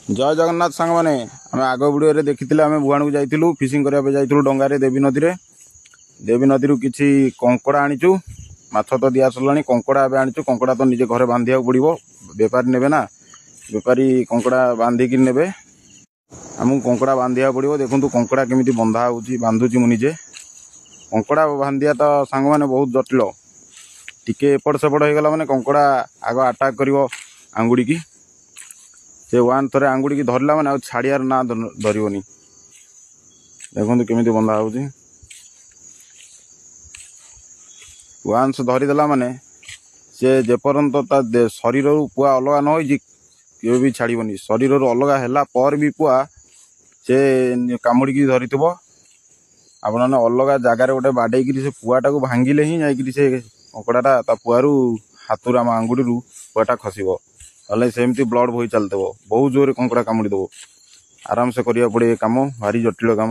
ଜୟ ଜଗନ୍ନାଥ ସାଙ୍ଗମାନେ, ଆମେ ଆଗ ଭିଡ଼ିଓରେ ଦେଖିଥିଲେ, ଆମେ ବୁହାଣକୁ ଯାଇଥିଲୁ, ଫିସିଂ କରିବା ପାଇଁ ଯାଇଥିଲୁ ଡଙ୍ଗାରେ ଦେବୀ ନଦୀରେ। ଦେବୀ ନଦୀରୁ କିଛି କଙ୍କଡ଼ା ଆଣିଛୁ। ମାଛ ତ ଦିଆ ସରିଲାଣି, କଙ୍କଡ଼ା ଏବେ ଆଣିଛୁ। କଙ୍କଡ଼ା ତ ନିଜେ ଘରେ ବାନ୍ଧିବାକୁ ପଡ଼ିବ, ବେପାରୀ ନେବେ ନା, ବେପାରୀ କଙ୍କଡ଼ା ବାନ୍ଧିକି ନେବେ, ଆମକୁ କଙ୍କଡ଼ା ବାନ୍ଧିବାକୁ ପଡ଼ିବ। ଦେଖନ୍ତୁ କଙ୍କଡ଼ା କେମିତି ବନ୍ଧା ହେଉଛି, ବାନ୍ଧୁଛି ମୁଁ ନିଜେ। କଙ୍କଡ଼ା ବାନ୍ଧିବା ତ ସାଙ୍ଗମାନେ ବହୁତ ଜଟିଳ। ଟିକେ ଏପଟ ସେପଟ ହେଇଗଲା ମାନେ କଙ୍କଡ଼ା ଆଗ ଆଟାକ୍ କରିବ ଆଙ୍ଗୁଡ଼ିକି। ସେ ୱାନ୍ ଥରେ ଆଙ୍ଗୁଡ଼ିକି ଧରିଲା ମାନେ ଆଉ ଛାଡ଼ିବାର ନାଁ ଧରିବନି। ଦେଖନ୍ତୁ କେମିତି ବନ୍ଧା ହେଉଛି। ୱାନ୍ସ ଧରିଦେଲା ମାନେ ସେ ଯେପର୍ଯ୍ୟନ୍ତ ତା ଶରୀରରୁ ପୁଆ ଅଲଗା ନ ହେଇଛି କେବେ ବି ଛାଡ଼ିବନି। ଶରୀରରୁ ଅଲଗା ହେଲା ପରେ ବି ପୁଆ ସେ କାମୁଡ଼ିକି ଧରିଥିବ। ଆପଣମାନେ ଅଲଗା ଜାଗାରେ ଗୋଟେ ବାଡ଼େଇକିରି ସେ ପୁଆଟାକୁ ଭାଙ୍ଗିଲେ ହିଁ ଯାଇକିରି ସେ କଙ୍କଡ଼ାଟା ତା ପୁଆରୁ ହାତରୁ ଆମ ଆଙ୍ଗୁଠିରୁ ପୁଆଟା ଖସିବ, ନହେଲେ ସେମିତି ବ୍ଲଡ଼ ବୋହି ଚାଲିଥିବ। ବହୁତ ଜୋରରେ କଙ୍କଡ଼ା କାମୁଡ଼ି ଦେବ। ଆରାମସେ କରିବାକୁ ପଡ଼େ ଏ କାମ, ଭାରି ଜଟିଳ କାମ।